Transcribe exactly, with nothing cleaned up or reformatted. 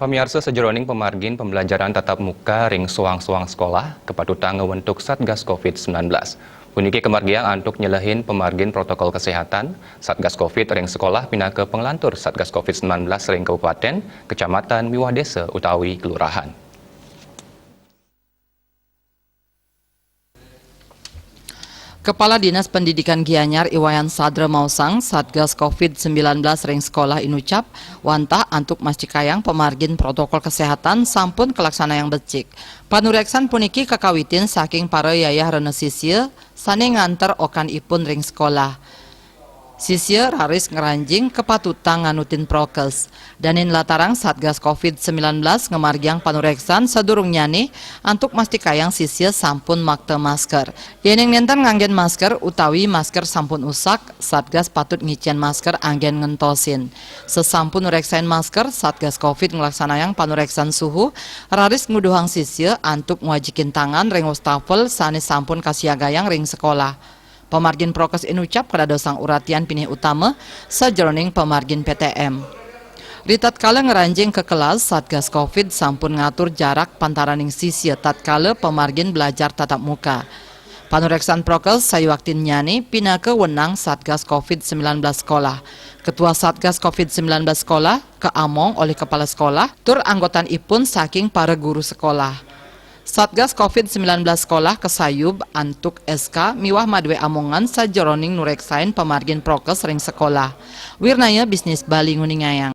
Pamiarsa, sajeroning pamargin pembelajaran tatap muka ring soang-soang sekolah, kapatutan ngwentuk Satgas covid sembilan belas. Puniki kamargiang antuk nyelehin pamargin protokol kesehatan Satgas covid ring sekolah pinaka panglantur Satgas covid sembilan belas ring kabupaten, kecamatan miwah desa utawi kelurahan. Kepala Dinas Pendidikan Gianyar I Wayan Sadra maosang, Satgas covid sembilan belas ring sekolah inucap wantah antuk mastikayang pamargin protokol kesehatan sampun kalaksanayang becik. Panureksan puniki kakawitin saking para yayah rena sisia sane nganter okanipun ring sekolah. Sisia raris ngranjing kapatutan nganutin prokes. Dane nlatarang Satgas covid sembilan belas ngamargiang panureksan sadurungnyane antuk mastikayang sisia sampun makta masker. Yening nenten nganggen masker utawi masker sampun usak, Satgas patut ngicen masker anggen ngentosin. Sasampun nureksain masker, Satgas covid nglaksanayang panureksan suhu, raris nguduhang sisia antuk ngwajikin tangan ring wastafel sane sampun kasiagayang ring sekolah. Pamargin prokes inucap kadadosang uratian pinih utama sajeroning pamargin P T M. Ritatkala ngranjing ka kelas, Satgas covid sampun ngatur jarak pantaraning sisia tatkala pamargin belajar tatap muka. Panureksan prokes sayuaktinnyane pinaka wenang Satgas covid sembilan belas sekolah. Ketua Satgas covid sembilan belas sekolah kaamong olih kepala sekolah tur anggotanipun saking para guru sekolah. Satgas covid sembilan belas sekolah kasayub antuk S K miwah madue amongan sajeroning nureksain pamargin prokes ring sekolah. Wirnaya Bisnis Bali nguningayang.